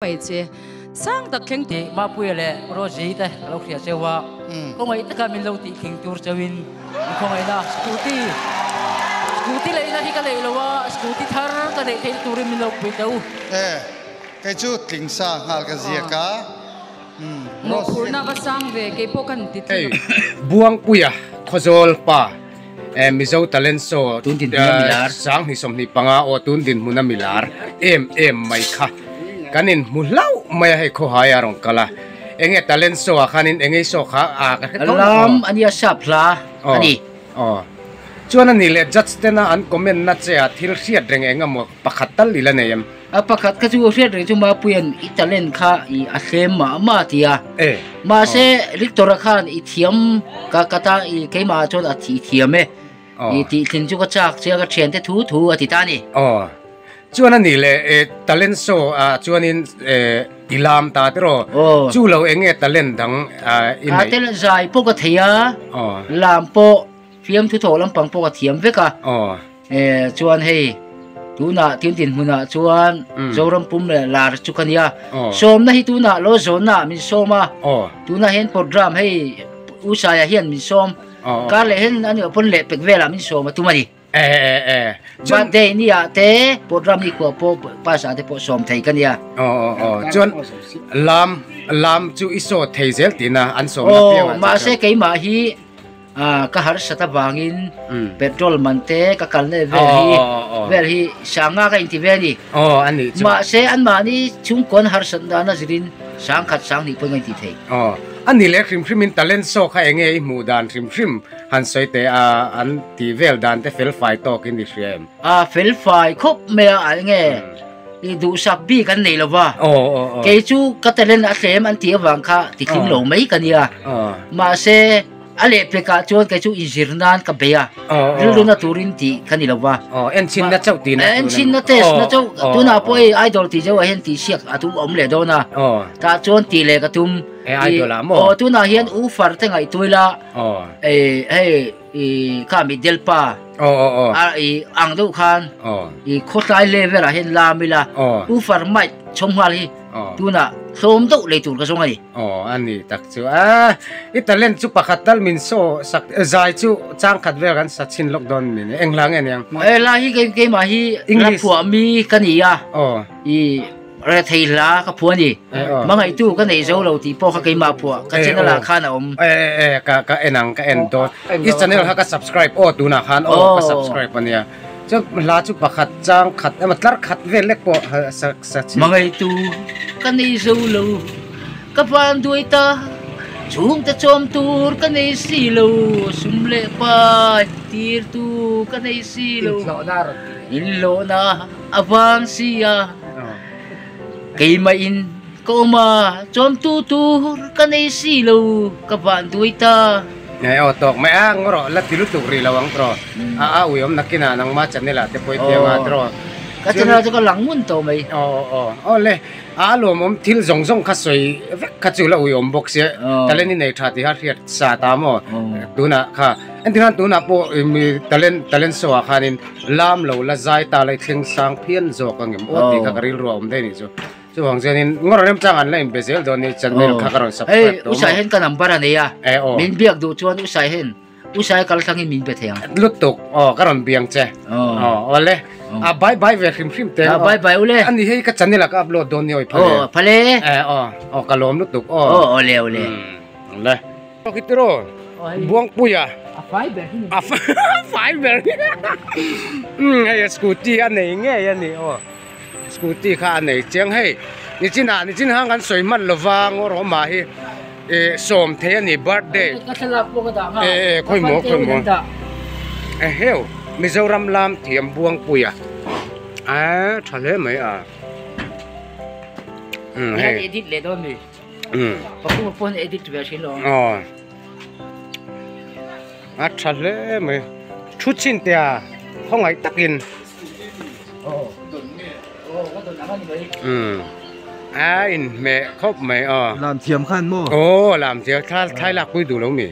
Mai che sang tak thleng. Tih Mapuia leh Rosie te ka lo hria cheu a, khawngaih taka min lo tih thing tur cheuin min khawngaihna scooty scooty leihna hi ka neih lo a, scooty thar ka neih theihna turin min lo pui teh u. E, kei chu tling sa nghal ka ziak a, Rosie. Mawhphurhna va sang ve, kei pawh kan ti Hei, Buangpuia Khawzawl pa Mizo Talent Show Tun dinhmuna milar. 2025 aw tun dinhmuna milar em em mai kha kan inhmu hlauh mai a hei khawhai a rawn kal a enge talent show ah khanin enge show kha a ka hre tho Lam ania sap hla a ni. Aw chuan a ni leh judge tena an comment na che a thil hriat reng eng emaw pakhat tal ila nei em? A pakhat kha chu hriat reng chu Mapuia'n i talent kha i a hlem mah mah a ti a. Mahse Victor-a khan i thiam ka ka ta i keimah ah chuan a i thiam e. I tih tling chu ka chak che a ka thiante thu thu a ti ta a ni. Aw. Chuan a nih leh e talent show ah chuanin e i lam ta tiraw? Chu lo eng nge talent dang i neih? A talent zai pawh ka thei a, lam pawh fiamthu thawh lampang pawh ka thiam vek a. E chuan hei tunah tin dinhmunah chuan Zoram pum leh lar chu ka nia. Sawmna hi tunah lo zawnna ah min sawm a. Tunah hian program hei U Saia hian min sawm. Kar leh hian ani pawn leh pek velah min sawm a tum a ni. Birthday ni ah te program ni khuah pawh pass ah te pawh sawm thei ka nia. Chuan lam lam chu i sawt thei zel tihna an sawmna piangah che chuan. Mahse keimah hi ka harsat avangin petrol man te ka kalna vel hi vel hi sanga ka inti ve a ni. Aw a nih chu. Mahse anmahni chhungkawn harsat dana zirin sangkhat sang nih pawhin ka inti thei. Aw a nih leh hrim hrimin talent show kha enge i hmuh dan hrim hrim han sawi teh a an tih vel dan te fel fai tawkin i hria em? A fel fai khawp mai a enge i duhsak bik an nei lo va. Kei chu ka talent a tlem an tih avang kha tithlim lo mai ka nia. Mahse A lehpekah chuan kei chu inzir nan ka bei a, rilru na turin tih ka ni lo va. Aw, enchinna chauh tihna tur a ni. Enchinna test na chauh, tunah pawh hei idol tih zeuhah hian tih siak a tum awm leh dawn a, tah chuan tih leh ka tum. E idol ah maw? Aw, tunah hian U Far te ngaihtuai la, hei i kha mi Delpa a i ang deuh khan i khawtlai level ah hian lam ila, U Far mic chhawm nghal hi tunah hlawm deuh lei tur ka zawng a ni. Aw a ni tak chu a i talent chu pakhat tal min saw sak zai chu chang khat vel kan sa chhin lawk dawn min eng hla nge niang. E la hi kei keimah hi la phuah mi ka ni a i re thei hla ka phuah a ni hmangaihtu ka nei zo lo tih pawh kha keimah phuah ka channel ah khan a awm. E e ka ka en ang ka en dawn i channel kha ka subscribe aw tunah khan aw ka subscribe a nia chuan hla chu pakhat chang khat emaw tlar khat vel lek pawh sa sa chhin. Hmangaihtu ka nei zo lo. Ka van duai ta, chhungte chawm tur ka nei si lo, sum leh pai tir tu ka nei si lo, inhlawhna a vang si a, keimah in ka awm a, chawm tu tur ka nei si lo, ka van duai ta. Nge aw tawk mai a, ngaw rawh la ti lutuk rih lo ang tiraw, a a uiawm nakinah nangma channel ah te pawh i ti anga tiraw. Ka channel ah chu ka lang ngun tawh mai. Aw aw aw le. A lawmawm thil zawng zawng kha sawi vek kha chu la uiawm bawk sia talent i nei tha tih kha hriat sa ta maw tunah kha entir khan tunah pawh mi talent talent show ah khanin lam lo la zai ta la i thleng sang phian zawk ang em aw tih kha ka rilru a awm daih a nih chu chuvang chuanin ngawr remchang an la inbe zel dawn ni channel kha ka rawn subscribe tawh maw. Hei u Saihen ka number a nei a min biak duh chuan u Saihen U Sai kal thlangin min pe thei ang. Lutuk, aw ka rawn biang che. Aw awle. A bye bye ve hrim hrim te. A bye bye ule. Ani hei ka channel ah ka upload dawn ni oi phale. Aw phale. Eh aw aw ka lawm lutuk aw. Aw awle awle. Awle. Aw khi tiraw. Buangpuia. A fai ber hi ni. A fai ber. Hei a scooty a nei ngei a ni aw. Scooty kha a nei chiang hei. Nichinah nichin hang kan sawi hman lova Ngawrawma hi. Eh sawm thei a ni birthday. Ka thlalak pawh ka dah nghal. Eh eh khawi maw khawi maw. Eh heu Mizoram lam thiam Buangpui a. Eh tha hle mai a. Um hei. Edit leh dawn mi. Um. Pakuma pawn edit ve thin lo. Aw. A tha hle mai. Thu chin te a khawngaih takin. Aw. Aw ka don ang a ni mai. Um. A inhmeh khawp mai aw. Lam thiam khan maw? Aw lam thiam thla thlai lak pui duh lo mi.